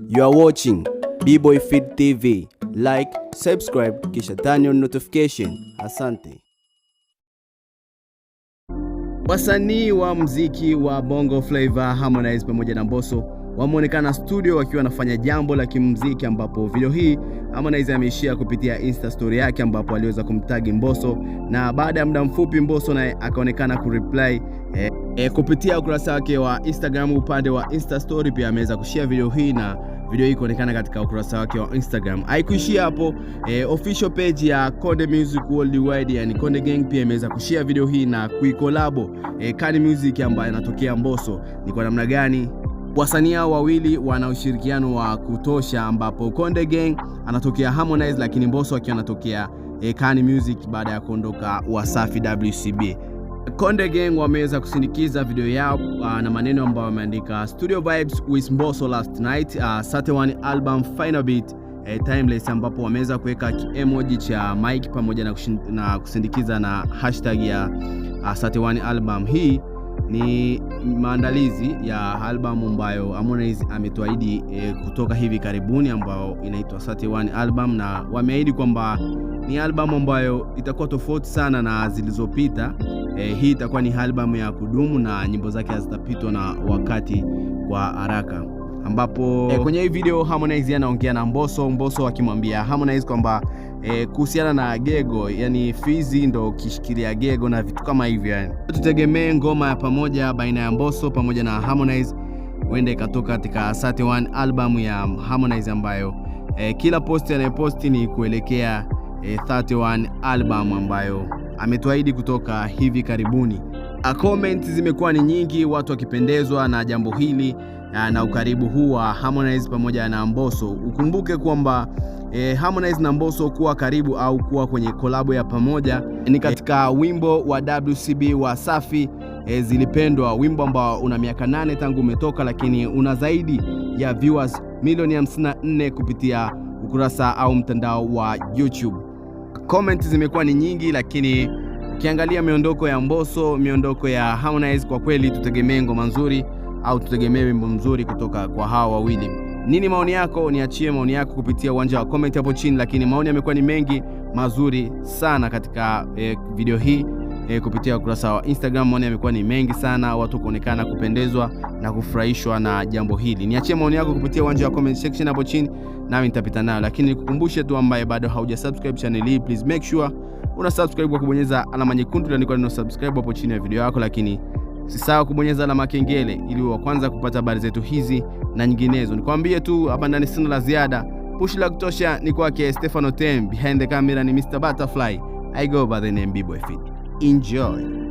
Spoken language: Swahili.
You are watching B-Boy Feed TV. Like, subscribe kisha turn on notification. Asante. Wasanii wa mziki wa Bongo Flava Harmonize pamoja na Mbosso wameonekana studio wakiwa wanafanya jambo la kimuziki, ambapo video hii Harmonize ameishare kupitia Insta story yake, ambapo aliweza kumtag Mbosso na baada ya muda mfupi Mbosso naye akaonekana kureply kupitia ukurasa wake wa Instagram. Upande wa Insta story pia ameweza kushare video hii na video hii kuonekana katika ukurasa wake wa Instagram. Haikuishia hapo, official page ya Konde Music Worldwide, yani Konde Gang, pia imeweza kushare video hii na kuikolabo Kani Music ambayo anatokea Mbosso. Ni kwa namna gani wasanii hao wawili wana ushirikiano wa kutosha, ambapo Konde Gang anatokea Harmonize, lakini Mbosso akiwa anatokea Kani Music baada ya kuondoka Wasafi WCB. Konde Gang wameweza kusindikiza video yao na maneno ambayo wameandika "Studio vibes with Mbosso last night, 31 album final beat, timeless", ambapo wameweza kuweka emoji cha mic pamoja na kusindikiza na hashtag ya 31 album. Hii ni maandalizi ya albamu ambayo Harmonize ametuahidi kutoka hivi karibuni ambayo inaitwa 31 album, na wameahidi kwamba ni albamu ambayo itakuwa tofauti sana na zilizopita. Hii itakuwa ni albamu ya kudumu na nyimbo zake hazitapitwa na wakati kwa haraka, ambapo kwenye hii video Harmonize anaongea na Mbosso, Mbosso akimwambia Harmonize kwamba kuhusiana na gego, yani Fizi ndo kishikilia gego na vitu kama hivyo. Yani tutegemee ngoma ya pamoja baina ya Mbosso pamoja na Harmonize huenda ikatoka katika 31 album ya Harmonize ambayo kila posti anayeposti ni kuelekea 31 album ambayo ametuahidi kutoka hivi karibuni. Comment zimekuwa ni nyingi, watu wakipendezwa na jambo hili na ukaribu huu wa Harmonize pamoja na Mbosso. Ukumbuke kwamba Harmonize na Mbosso kuwa karibu au kuwa kwenye kolabo ya pamoja ni katika wimbo wa WCB Wasafi Zilipendwa, wimbo ambao una miaka 8 tangu umetoka, lakini una zaidi ya viewers milioni 54 kupitia ukurasa au mtandao wa YouTube. Comment zimekuwa ni nyingi, lakini ukiangalia miondoko ya Mbosso, miondoko ya Harmonize, kwa kweli tutegemee ngoma nzuri au tutegemee wimbo mzuri kutoka kwa hawa wawili. Nini maoni yako? Niachie maoni yako kupitia uwanja wa comment hapo chini, lakini maoni yamekuwa ni mengi mazuri sana katika video hii kupitia ukurasa wa Instagram. Maoni yamekuwa ni mengi sana, watu kuonekana kupendezwa na kufurahishwa na jambo hili. Niachie maoni yako kupitia uwanja wa comment section hapo chini, nami nitapita nayo, lakini nikukumbushe tu, ambaye bado hauja subscribe channel hii, please make sure una subscribe kwa kubonyeza alama nyekundu iliyoandikwa neno subscribe hapo chini ya video yako, lakini usisahau kubonyeza alama kengele ili wa kwanza kupata habari zetu hizi na nyinginezo. Nikwambie tu hapa ndani sina la ziada. Push la kutosha ni kwake Stefano Tem, behind the camera ni Mr Butterfly. I go by the name B-Boy Fit. Enjoy.